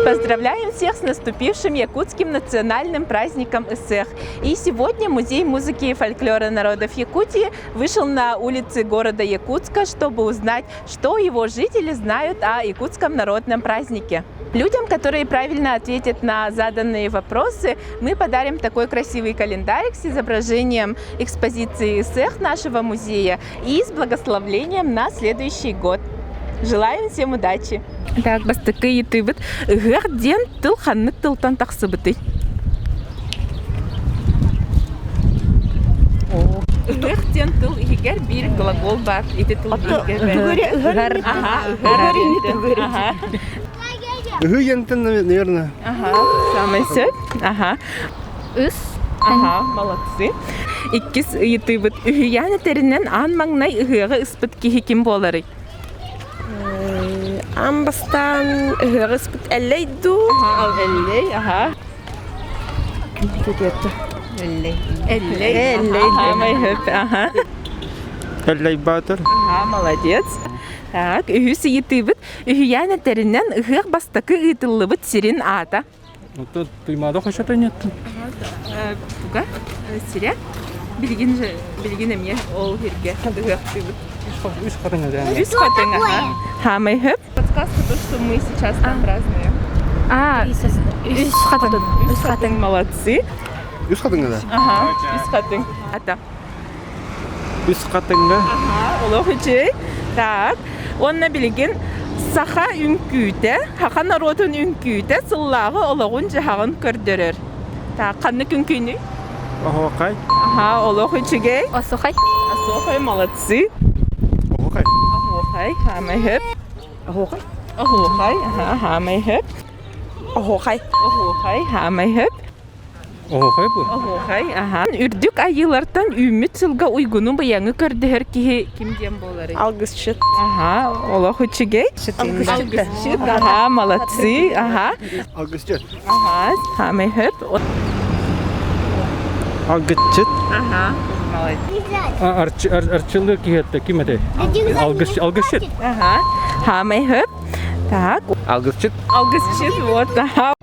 Поздравляем всех с наступившим якутским национальным праздником Ысыах. И сегодня Музей музыки и фольклора народов Якутии вышел на улицы города Якутска, чтобы узнать, что его жители знают о якутском народном празднике. Людям, которые правильно ответят на заданные вопросы, мы подарим такой красивый календарик с изображением экспозиции СЭХ нашего музея и с благословлением на следующий год. Желаем всем удачи! Так, бастакы ыйытыыбыт ыһыах диэн тыл ханнык тылтан тахсыбытый? Ыһыах диэн тыл иһигэр биир глагол баар. Ити тыл иһигэр Ыһар. Аха, ыһар. Аха. Ыһыы диэнтэн, наверное. Аха, самый сөп. Аха. Ыс. Аха, молодцы. Иккис ыйытыыбыт. Үһүйээн этэринэн аан маҥнай ыһыаҕы ыспыт киһи ким буоларый? Аан бастаан ыһыаҕы ыспыт Эллэй дуу? Аха, Эллэй, аха. Эллэй. Эллэй. Эллэй. Аха, хөп, аха. Эллэй Баатыр. Аха, молодец. Так, үһүс ыйытыыбыт. Үһүйээн этэринэн ыһыах бастакы ыытыллыбыт сирин аата. Тут Туймаада хочото неттин. Туга сирэ. Билигин же билигин эмиэ ол сиргэ ыһыахтыыбыт. Үс хатыҥа да. Үс хатыҥ, аха. Хаамай хөп. Подсказка то, что мы сейчас там празднуем. А, үс хатыҥ. Үс хатыҥ, молодцы. Үс хатыҥа да? Ага, үс хатыҥ. Ата. Үс хатыҥҥа. Аха, олох үчүгэй. Так, уонна билигин саха үҥкүүтэ, саха норуотун үҥкүүтэ сыллааҕы олоҕун-дьаһаҕын көрдөрөр. Так, ханнык үҥкүүнүй? Оһуохай. Аха, олох үчүгэй. Осухай. Осухай, молодцы. Оһуохай. Оһуохай, хаамай хөп. Оһуохай. Оһуохай, аха, хаамай хөп. Оһуохай. Оһуохай, хаамай хөп. Оһуохай бу. Оһуохай, аха. Үрдүк айыылартан үүммүт сылга уйгуну-быйаҥы көрдөһөр киһи ким диэн буоларый? Алгысчыт. Аха, олох үчүгэй. Алгысчыт, аха, молодцы, аха. Алгысчыт. Аха, хаамай хөп. Алгысчыт. Аха, молодец. Арчылы киһи ким этэй? Алгысчыт. Аха, хаамай хөп. Так. Алгысчыт. Алгысчыт, вот, аха.